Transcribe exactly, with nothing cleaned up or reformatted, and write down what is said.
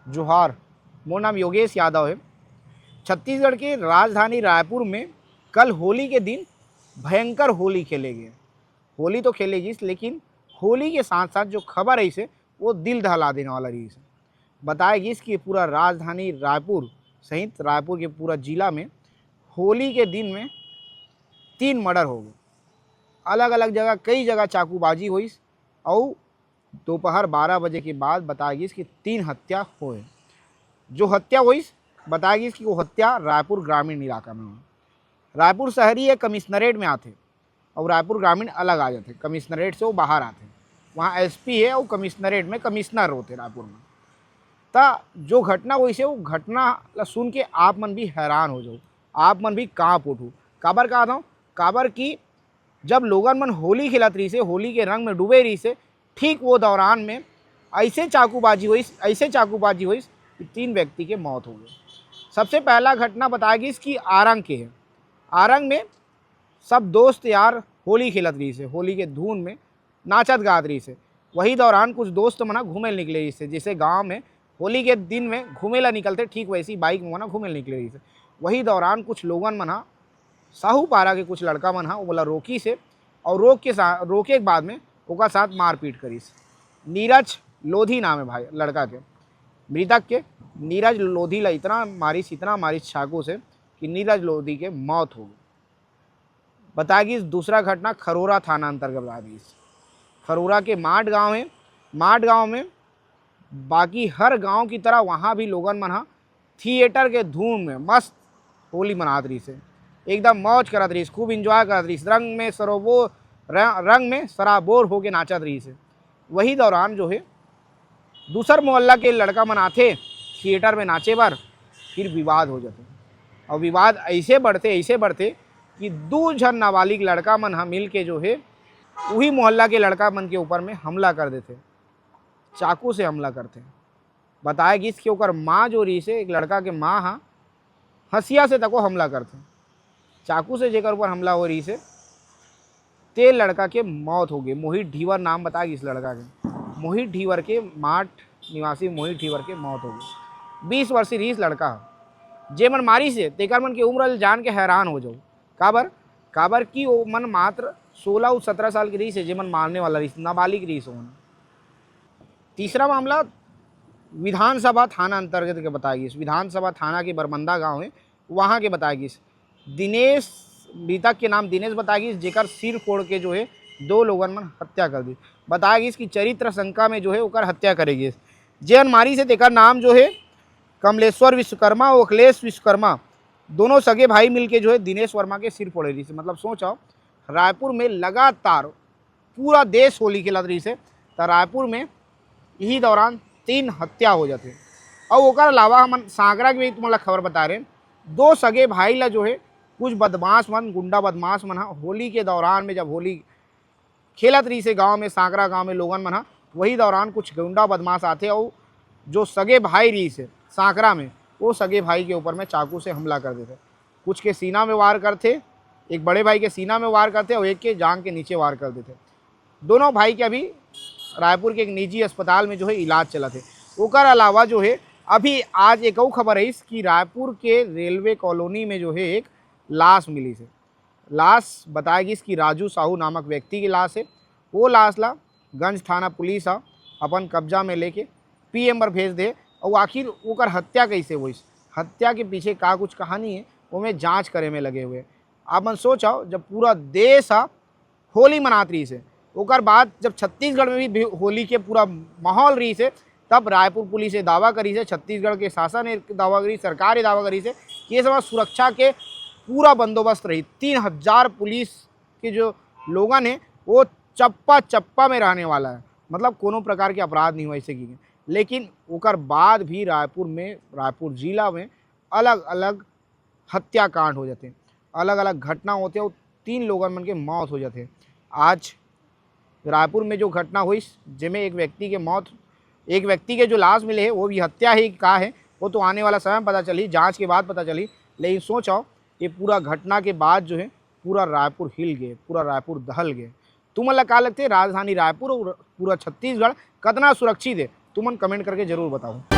जोहार, मोर नाम योगेश यादव है। छत्तीसगढ़ के राजधानी रायपुर में कल होली के दिन भयंकर होली खेले गए। होली तो खेले गिस, लेकिन होली के साथ साथ जो खबर है इसे, वो दिल दहला देने वाला रही है। बताया गिस कि पूरा राजधानी रायपुर सहित रायपुर के पूरा जिला में होली के दिन में तीन मर्डर हो गए। अलग अलग जगह, कई जगह चाकूबाजी होइस। और दोपहर बारह बजे के बाद बताया गिस कि तीन हत्या होए। जो हत्या होइस, बताया गिस कि वो हत्या रायपुर ग्रामीण इलाका में हुई। रायपुर शहरी एक कमिश्नरेट में आते और रायपुर ग्रामीण अलग आ जाते, कमिश्नरेट से वो बाहर आते। वहाँ एसपी है और कमिश्नरेट में कमिश्नर होते रायपुर में। त जो घटना होइस हे, वो घटना ला सुन के आप मन भी हैरान हो जाओ, आप मन भी कांप उठो। काबर कहत हूँ? काबर कि जब लोगन मन होली खेलत रहिस हे, होली के रंग में डूबे रहिस हे, ठीक वो दौरान में ऐसे चाकूबाजी होइस, ऐसे चाकूबाजी होइस कि तीन व्यक्ति के मौत हो गई। सबसे पहला घटना बताया गिस कि आरंग के है। आरंग में सब दोस्त यार होली खेलत रहिस हे, होली के धुन में नाचत गात रहिस हे। वही दौरान कुछ दोस्त मन ह घूमे ल निकले रहिस हे, जैसे गाँव में होली के दिन में घूमे ला निकलते, ठीक वैसी बाइक में मन ह घूमे ल निकले रहिस हे। वही दौरान कुछ लोगन मन ह, साहू पारा के कुछ लड़का मन ह ओला रोकिस हे और रोक के साथ, रोके के बाद में ओकर साथ मारपीट करिस। नीरज लोधी नाम है भाई लड़का के, मृतक के। नीरज लोधी ला इतना मारिस, इतना मारिस चाकू से कि नीरज लोधी के मौत हो गई। बताया गिस दूसरा घटना खरोरा थाना अंतर्गत आ गिस। खरोरा के माट गांव है, माट गांव में बाकी हर गांव की तरह वहाँ भी लोगन मन ह थिएटर के धुन में मस्त होली मनात रहिस हे, एकदम मौज करत रहिस, खूब एंजॉय करत रहिस, रंग में सरोबोर, र-, रंग में सराबोर होके नाचत रहिस हे। वही दौरान जो है दूसर मोहल्ला के लड़का मन आथे थिएटर में नाचे बर, फिर विवाद हो जाथे। और विवाद ऐसे बढ़थे, ऐसे बढ़थे कि दू झन नाबालिग लड़का मन ह मिल के जो है उही मोहल्ला के लड़का मन के ऊपर में हमला कर देथे, चाकू से हमला करथे। बताया गिस कि ओकर माँ जो रहिस हे, एक लड़का के माँ ह हंसिया से तको हमला करथे, चाकू से जेकर ऊपर हमला हो रहिस हे, ते लड़का के मौत हो गई। मोहित ढीवर नाम बताया गिस लड़का के, मोहित ढीवर के, माट निवासी मोहित ढीवर के मौत हो गई। बीस वर्षीय रहिस लड़का ह। जे मन मारिस हे तेकर मन के उम्र ल जान के हैरान हो जाओ। काबर? काबर कि वो मन मात्र सोलह और सत्रह साल के रहिस हे, जे मन मारने वाला रहिस, नाबालिग रहिस ओमन। तीसरा मामला विधानसभा थाना अंतर्गत के बताया गिस। विधानसभा थाना के बरमंदा गांव है, वहाँ के बताया गिस। दिनेश, मृतक के नाम दिनेश बताया गिस, जेकर सिर फोड़ के जो है दो लोगन मन हत्या कर दी। बताया गिस कि चरित्र शंका में जो है ओकर हत्या करे गिस। जेन मारिस हे तेकर नाम जो है कमलेश्वर विश्वकर्मा और अखिलेश विश्वकर्मा, दोनों सगे भाई मिलके जो है दिनेश वर्मा के सिर फोड़े रहिस हे। मतलब सोच आओ, रायपुर में लगातार पूरा देश होली खेलत रहिस हे, त रायपुर में यही दौरान तीन हत्या हो जाथे। और ओकर अलावा हमन सांकरा के भी तुमन ला खबर बता रहे हैं, दो सगे भाई ला जो है कुछ बदमाश मन, गुंडा बदमाश मन ह होली के दौरान में, जब होली खेलत रहिस हे गांव में, सांकरा गांव में लोगन मन ह, वही दौरान कुछ गुंडा बदमाश आथे और जो सगे भाई रहिस हे सांकरा में, वो सगे भाई के ऊपर में चाकू से हमला कर देथे। कुछ के सीना में वार करथे, एक बड़े भाई के सीना में वार करथे और एक के जांग के नीचे वार कर देथे। दोनों भाई के अभी रायपुर के एक निजी अस्पताल में जो है इलाज चलत हे। ओकर अलावा जो है अभी आज एक अउ खबर आइस कि रायपुर के रेलवे कॉलोनी में जो है एक लाश मिलिस हे। लाश बताया गिस कि राजू साहू नामक व्यक्ति के लाश है। वो लाश ला गंज थाना पुलिस ह अपन कब्जा में लेके पीएम बर भेज दे। और आखिर ओकर हत्या कैसे होइस, हत्या के पीछे का कुछ कहानी है, ओमे जांच करे में लगे हुए। आप मन सोच आओ, जब पूरा देश ह होली मनात रहिस हे, ओकर बाद जब छत्तीसगढ़ में भी भी होली के पूरा माहौल रहिस हे, तब रायपुर पुलिस ये दावा करिस हे, छत्तीसगढ़ के शासन ये दावा करिस, सरकार ये दावा करिस हे कि ये समय सुरक्षा के पूरा बंदोबस्त रही। तीन हजार पुलिस के जो लोगन है, वो चप्पा चप्पा में रहने वाला है, मतलब कोनो प्रकार के अपराध नहीं हुआ इसे की। लेकिन ओकर बाद भी रायपुर में, रायपुर जिला में अलग अलग हत्याकांड हो जाथे, अलग अलग घटना होथे और तीन लोगन मन के मौत हो जाथे। आज रायपुर में जो घटना होइस, जेमे एक व्यक्ति के मौत, एक व्यक्ति के जो लाश मिले है, वो भी हत्या है कि का है, वो तो आने वाला समय में पता चली, जांच के बाद पता चली। लेकिन सोच आओ, ये पूरा घटना के बाद जो है, पूरा रायपुर हिल गए, पूरा रायपुर दहल गए। तुमन ला का लगथे, राजधानी रायपुर और पूरा छत्तीसगढ़ कतना सुरक्षित है? तुमन कमेंट करके जरूर बताओ।